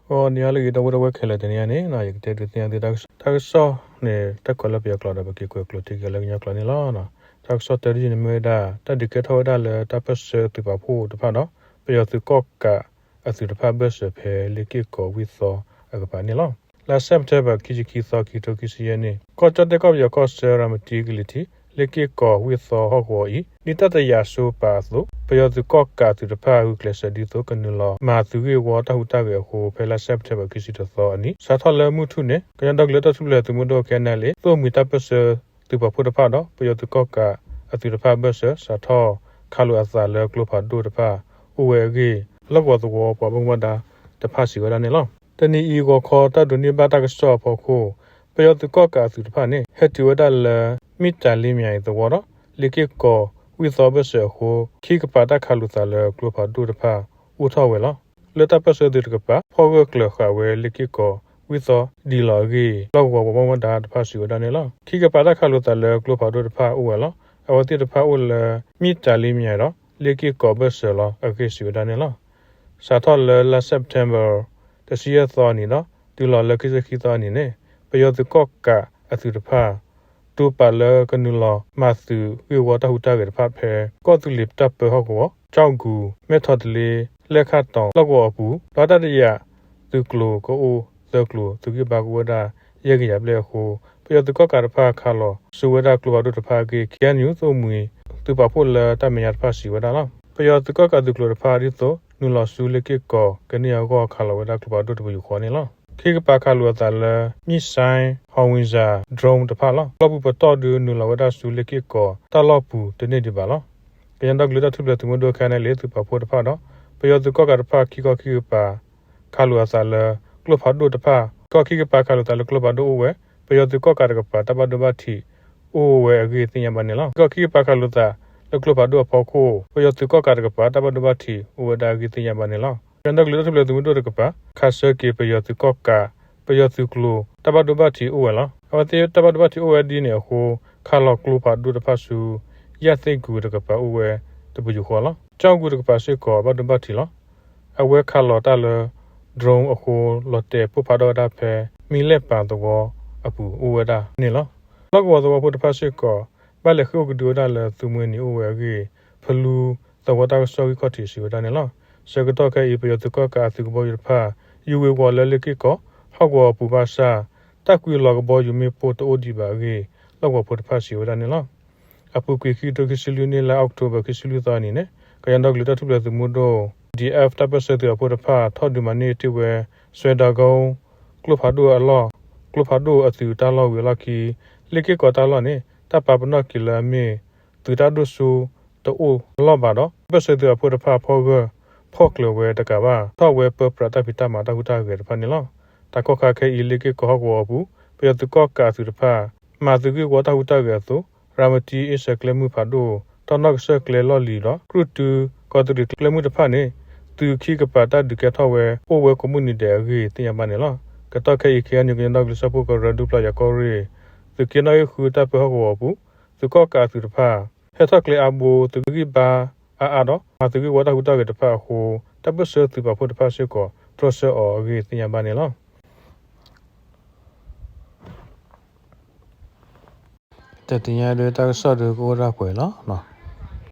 ဂီၤနံၤဟါလၢအဂ့ၤ ဒီပုၢ်ဝဲၢ်ခဲလၢာ်, တနံၤအံၤန့ၣ် ယကတဲဒုးသ့ၣ်ညါသုတၢ်ကစီၣ်န့ၣ် တၢ်ကစီၣ်န့ၣ် တၢ်ကွဲးလၢပယီၤကျိာ်ဒီး ပက့ၤကွဲးကျိာ်တ့ၢ်က့ၤလၢကညီကျိာ်န့ၣ်လီၤ. တၢ်ကစီၣ်တၢဒုန့ၣ်မ့ၢ်ဝဲဒၣ် တၢ်ဒုးကဲထီၣ်ဝဲဒၣ်လၢတၢ်ပၢၢ်ဆၢသုးပာ်ဖှိၣ်တဖၣ်ဒီး ပယီၤသုးကီၣ်ကးအသုးတဖၣ်ဘၢၣ်စၢၤဖဲလ့ၣ်က့ၣ်ကီးဝ့ၢ်သီအကပၤန့ၣ်လီၤ. လါစဲးပထ့ဘၢၣ် ခံဆံခံသီ ခံကထိခံဆံယဲၢ်နံၣ် ကီၢ်ကၠီၣ်တဲၣ်ကီၢ်ပယီၤကီၢ်ဆၢ ရၤမတံကလံၤထံး လ့ၣ်က့ၣ်ကီးဝ့ၢ်သီဟီၣ်ကဝီၤအံၤ ဒ်တၢ်တယာ်စိပာ်အသိး ပယီၤသုးကီၣ်ကးအသုးတဖၣ် ဂုာ်ကျဲးစၢးဒ်သိးကနုာ်လီၤမၤသုးဂ့ၢ်ဝီတၢ်ဟူးတၢ်ဂဲၤအဃိ ဖဲလါစဲးပထ့ဘၢၣ် ခံဆံတသီအနံၤ စးထီၣ်လၢမုၢ်ထူၣ်န့ၣ် ကညီဒီကလုာ်တၢ်ထူၣ်ဖျဲးသုးမုၢ်ဒိၣ် ခဲအံၤန့ၣ် သိၣ်မှံၤတၢ်ပၢၢ်ဆၢသုးပာ်ဖှိၣ်တဖၣ်ဒီး ပယီၤသုးကီၣ်ကးအသုးတဖၣ်ဘၢၣ်စၢၤ စးထီၣ်ခးလိာ်အသးလၢကျိဖးဒိၣ်တဖၣ်အိၣ်ဝဲအဂ့ၢ် လီၢ်ကဝီၤသဝီပှၤဘၣ်မူဘၣ်ဒါတဖၣ်စံးဝဲဒၣ်န့ၣ်လီၤ. တနံၤအံၤ ဂီၤခီတၢ်ဒိးန့ၢ်ဘၣ်တၢ်ကစီၣ်အဖီခိၣ် ပယီၤသုးကီၣ်ကးအသုးတဖၣ်န့ၣ် ဟဲတုၤဝဲဒၣ်လၢ မ့ၣ်တၤလ့မၠဲၤသဝီဒီး လ့ၣ်က့ၣ်ကီးဝ့ၢ်သီဘၢၣ်စၢၤအဃိ ခံကပၤတၢ်ခးလိာ်သးလၢကျိဖးဒိၣ်တဖၣ်အိၣ်ထီၣ်ဝဲလီၤ. လၢတၢ်ပၢၢ်ဆၢသုးတကပၤ ဖီၣ်ဂၢၢ်ကျၢၤဃာ်ဝဲလ့ၣ်က့ၣ်ကီးဝ့ၢ်သီဒံးလီၤအဂ့ၢ် လီၢ်ကဝီၤပှၤဘၣ်မူဘၣ်ဒါတဖၣ်စံးဝဲဒၣ်န့ၣ်လီၤ. ခံကပၤတၢ်ခးလိာ်သးလၢကျိဖးဒိၣ်တဖၣ်အိၣ်ဝဲလီၤ. အဝဲသ့ၣ်တဖၣ်အိၣ်လၢ မ့ၣ်တၤလ့မၠဲၤဒီး လ့ၣ်က့ၣ်ကီးဘၢၣ်စၢၤလီၤအဂ့ၢ်စံးဝဲဒၣ်န့ၣ်လီၤ. စးထီၣ်လၢလါစဲးပထ့ဘၢၣ် တဆံယဲၢ်သီအနံၤဒီး တုၤလီၤလၢခံဆံခံသီအနံၤန့ၣ် ပယီၤသုးကီၣ်ကးအသုးတဖၣ် တိာ်ပာ်လၢကနုာ်လီၤမၤသုးဂ့ၢ်ဝီတၢ်ဟူးတၢ်ဂဲၤတဖၣ်ဖဲ ကီၢ်သူလ့ၤတၢ်ပၢဟီၣ်ကဝီၤ, ကၠီၣ်ကူၤ, မဲၣ်ထီတလ့, လဲၣ်ခၣ်တီၤ လီၢ်ကဝီၤအပူၤ ဒီးတၢ်တယာ်သုးကျိၤကအိၣ်သၢကျိၤ သုးဂံၢ်ဘါကအိၣ်ဝဲဒၣ်ယဲၢ်ကယၤဘျဲၣ်အဃိ ပယီၤသုးကီၣ်ကးတဖၣ်ခးလီၤဆူဝဲဒၣ်ကျိဖးဒိၣ်တဖၣ်အဂ့ၢ် ခ့ၣ်အဲၣ်ယူၣ် သိၣ်မှံၤသုးပာ်ဖှိၣ်လၢတၢ်မဲာ်ညါတဖၣ်စံးဝဲဒၣ်လီၤ. ပယီၤသုးကီၣ်ကးသုးကျိၤတဖၣ်ဒ်သိး နုာ်လီၤဆူလ့ၣ်က့ၣ်ကီးကန့ၢ်အဂီၢ် ခးလီၤဝဲဒၣ်ကျိဖးဒိၣ်တပယူာ်ဃီန့ၣ်လီၤ. ခံကပၤခးလိာ်အသးလၢ missile, howitzer, drone တဖၣ်လီၤ. လီၢ်ပူၤပတီၢ်ဒုးနုာ်လီၤဝဲဒၣ်ဆူလ့ၣ်က့ၣ်ကီးတၢ်လီၢ်ပူၤတန့ၢ်ဒံးဘၣ်လီၤ. ကညီဒီကလုာ်တၢ်ထူၣ်ဖျဲးသုးမုၢ်ဒိၣ် ခဲအံၤန့ၣ် သုးပာ်ဖှိၣ်တဖၣ်ဒီး ပယီၤသုးကီၣ်ကးတဖၣ် ခံခီခံကပၤ ခးလိာ်အသးလၢကျိဖးဒိၣ်တဖၣ်, ခံခီခံကပၤခးလိာ်သးလၢကျိဖးဒိၣ်အိၣ်ဝဲ, ပယီၤသုးကီၣ်ကးတကပၤ တၢ်ဘၣ်ဒိဘၣ်ထံးအိၣ်ဝဲအဂ့ၢ်သ့ၣ်ညါဘၣ်န့ၣ်လီၤ. ခံခီခံကပၤခးလိာ်သးလၢကျိဖးဒိၣ်အဖီခိၣ် ပယီၤသုးကီၣ်ကးတကပၤ တၢ်ဘၣ်ဒိဘၣ်ထံးအိၣ်ဝဲဒၣ်အဂ့ၢ်သ့ၣ်ညါဘၣ်န့ၣ်လီၤ. ကညီဒီကလုာ်တၢ်ထူၣ်ဖျဲးသုးမုၢ်ဒိၣ်တကပၤ ခးဆၢက့ၤပယီၤသုးကီၣ်ကး ပယီၤသုးကျိၤ တၢ်ဘၣ်ဒိဘၣ်ထံးအိၣ်ဝဲလီၤ. အဝဲသ့ၣ်တၢ်ဘၣ်ဒိဘၣ်ထံးအိၣ်ဝဲဒ်န့ၣ်အဃိ ခးလီၤကျိဖးဒိၣ်တဖၣ်ဆူ ယၣ်သ့ၣ်ကူၤတကပၤအိၣ်ဝဲတပယူာ်ဃီလီၤ. ကၠီၣ်ကူၤတကပၤစ့ၢ်ကီးဘၣ်ဒိဘၣ်ထံးလီၤ. အဝဲခးလီၤတၢ်လၢ drone အဃိ လီၤတဲာ်ပိၢ်ဖးထီၣ်ဝဲဒၣ်ဖဲ မံၤလဲၣ်ပၤသဝီအပူၤအိၣ်ဝဲဒၣ်န့ၣ်လီၤ. လီၢ်ကဝီၤသဝီဖိတဖၣ်စ့ၢ်ကီး ဘၣ်လဲၤဃ့ၢ်အိၣ်ကဒုဝဲဒၣ်လၢသုးမွဲနံၤအိၣ်ဝဲအဂ့ၢ် ဖလူသဝီတၢ်ကစီၣ်ဂံၢ်ခီၣ်ထံးစံးဝဲဒၣ်န့ၣ်လီၤ. ဆၢကတီၢ်ခဲအံၤ ပယီၤသုးကီၣ်ကးအသုးကဘီယူၤတဖၣ် ယူၤဝ့ၤဝီၤလၢလ့ၣ်က့ၣ်ကီးဟီၣ်ကဝီၤအပူၤဘၣ်ဆၣ် တၢ်ကွံလီၤကဘီယူၤမ့ၢ်ပိၢ်တအိၣ်ဒံးဘၣ်အဂ့ၢ် လီၢ်ကဝီၤဖိတဖၣ်စံးဝဲဒၣ်န့ၣ်လီၤ. အပူၤကွံာ် ခံကထိခံဆံလွံၢ်နံၣ် လါအီးကထိဘၢၣ် ခံဆံလွံၢ်သီအနံၤန့ၣ် ကညီဒီကလုာ်တၢ်ထူၣ်ဖျဲးသုးမုၢ်ဒိၣ် ဒီအ့ဖ် တၢ်ပၢၢ်ဆၢသုးပာ်ဖှိၣ်တဖၣ် ထီၣ်ဒုးမၤန့ၢ်တ့ၢ်ဝဲ စွဲၤဒၤကိ ကျိဖးဒိၣ်အလီၢ်, ကျိဖးဒိၣ်အသုးတၢ်လီၢ်ဝံၤအလီၢ်ခံ လ့ၣ်က့ၣ်ကီးတၢ်လီၢ်န့ၣ် တၢ်ပာ်ပနီၣ်က့ၤလၢအမ့ၢ် သုးတၢ်ဒိၣ်စိတအိၣ်လီၢ်ဘၣ်ဒီး တၢ်ပၢၢ်ဆၢသုးပာ်ဖှိၣ်တဖၣ်ဖီၣ်ဂၢၢ်ဖီၣ်ကျၢၤဝဲတကးဘၣ် ထီၣ်ဝဲပၢပြးတၢ်ဖံးတၢ်မၤတၢ်ဟူးတၢ်ဂဲၤတဖၣ်န့ၣ်လီၤ. တၢ်ကီၢ်ခါခဲအံၤ လ့ၣ်က့ၣ်ကီးဟီၣ်ကဝီၤအပူၤ ပယီၤသုးကီၣ်ကးအသုးတဖၣ် မၤသုးဂ့ၢ်ဝီတၢ်ဟူးတၢ်ဂဲၤအသိး ရၤမတံအ့ၣ်စၢၤကျဲမုၢ်ဖးဒိၣ်, တီၢ်နီၣ်ကစၢၢ်ကျဲလီၢ်လံၤဒီး ကြုၢ်တုကီးတရံးကျဲမုၢ်တဖၣ်န့ၣ် သုးခံကပၤတၢ်ဒုးကဲထီၣ်ဝဲ အိၣ်ဝဲကိးမုၢ်နံၤဒဲးအဂ့ၢ်သ့ၣ်ညါဘၣ်န့ၣ်လီၤ. ကတီၢ်ခဲအံၤ ခ့ၣ်အဲၣ်ယူၣ် ကညီဒီကလုာ်စၢဖှိၣ်ကရၢ ဒူပျၢ်ယၤကီၢ်ရ့ၣ် သုးက့နီၣ်ဂံၢ်ဃုတၢ်ပၢဟီၣ်ကဝီၤအပူၤ သုးကီၣ်ကးအသုးတဖၣ် ဟဲထီၣ်ကျဲအါဘိ သုးဂံၢ်ဘါအါအါဒီး မၤသုးဂ့ၢ်ဝီတၢ်ဟူးတၢ်ဂဲၤတဖၣ်အဃိ တၢ်ပၢၢ်ဆၢသုးပာ်ဖှိၣ်တဖၣ်စ့ၢ်ကီး တြီဆၢအီၤအဂ့ၢ်သ့ၣ်ညါဘၣ်န့ၣ်လီၤ. တၢ်တနံၤညါဒီးတၢ်ကစီၣ်ဒီးကအိၣ်ဒၣ်ပှဲၤလီၤ.